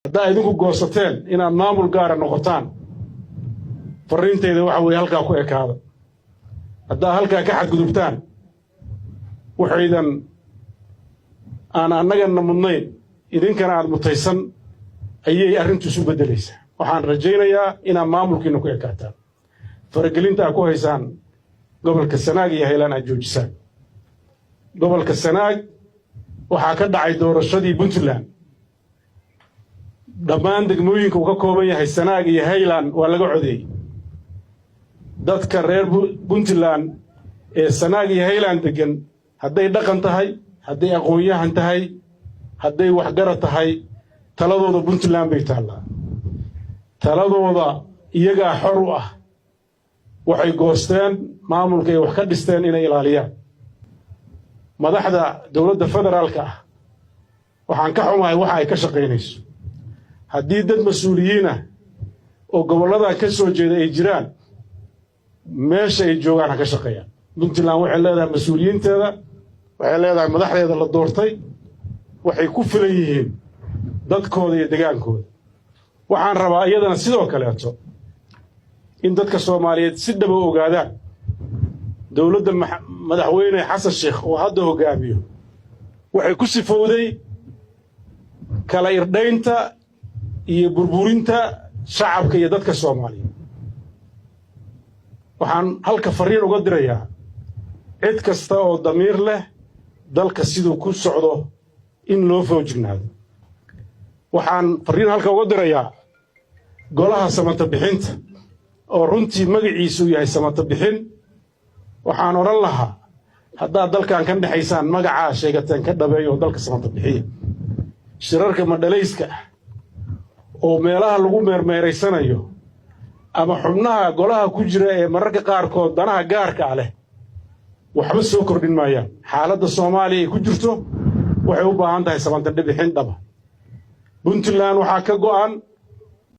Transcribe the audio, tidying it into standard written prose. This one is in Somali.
Haddaa idinku goosateen inaad maamul gaara noqotaan, farriintayda waxa weeye halkaa ku ekaada. Haddaa halkaa ka xadgudubtaan, waxaydan aan annagana mudnayn, idinkana aad mutaysan ayay arrintu isu beddelaysaa. Waxaan rajaynayaa inaad maamulkiinna ku ekaataan, faragelinta aad ku haysaan gobolka Sanaag iyo Haylaan aad joojisaan. Gobolka Sanaag waxaa ka dhacay doorashadii Puntland. Dhammaan degmooyinka uu ka kooban yahay Sanaag iyo Hayland waa laga codeeyey. Dadka reer Puntland ee Sanaag iyo Hayland deggan, hadday dhaqan tahay, hadday aqoon-yahan tahay, hadday waxgarad tahay, taladooda Puntland bay taallaa. Taladooda iyagaa xor u ah. Waxay goosteen maamulka ay wax ka dhisteen inay ilaaliyaan. Madaxda dowladda federaalka ah, waxaan ka xumahay waxa ay ka shaqaynayso. Haddii dad mas-uuliyiin ah oo gobolladaa ka soo jeeda ay jiraan, meesha ay joogaan ha ka shaqeeyaan. Puntland waxay leedahay mas-uuliyiinteeda, waxay leedahay madaxdeeda la doortay. Waxay ku filan yihiin dadkooda iyo degaankooda. Waxaan rabaa iyadana sidoo kaleeto in dadka Soomaaliyeed si dhaba ogaadaan dowladda Madaxweyne Xasan Sheekh oo hadda hoggaamiyo waxay ku sifowday kala irdhaynta iyo burburinta shacabka iyo dadka Soomaaliyeed. Waxaan halka farriin uga dirayaa cid kasta oo damiir leh dalka siduu ku socdo in loo foojignaado. Waxaan farriin halka uga dirayaa golaha samata bixinta, oo runtii magaciisu yahay samata bixin. Waxaan odhan lahaa, haddaad dalkan ka dhexaysaan, magacaa sheegateen ka dhabeeyo oo dalka samata bixiya. Shirarka madhalayska ah oo meelaha lagu meermeeraysanayo ama xubnaha golaha ku jira ee mararka qaarkood danaha gaarka ah leh waxba soo kordhin maayaan. Xaaladda Soomaaliya ay ku jirto waxay u baahan tahay samata bixin dhaba. Puntland waxaa ka go'an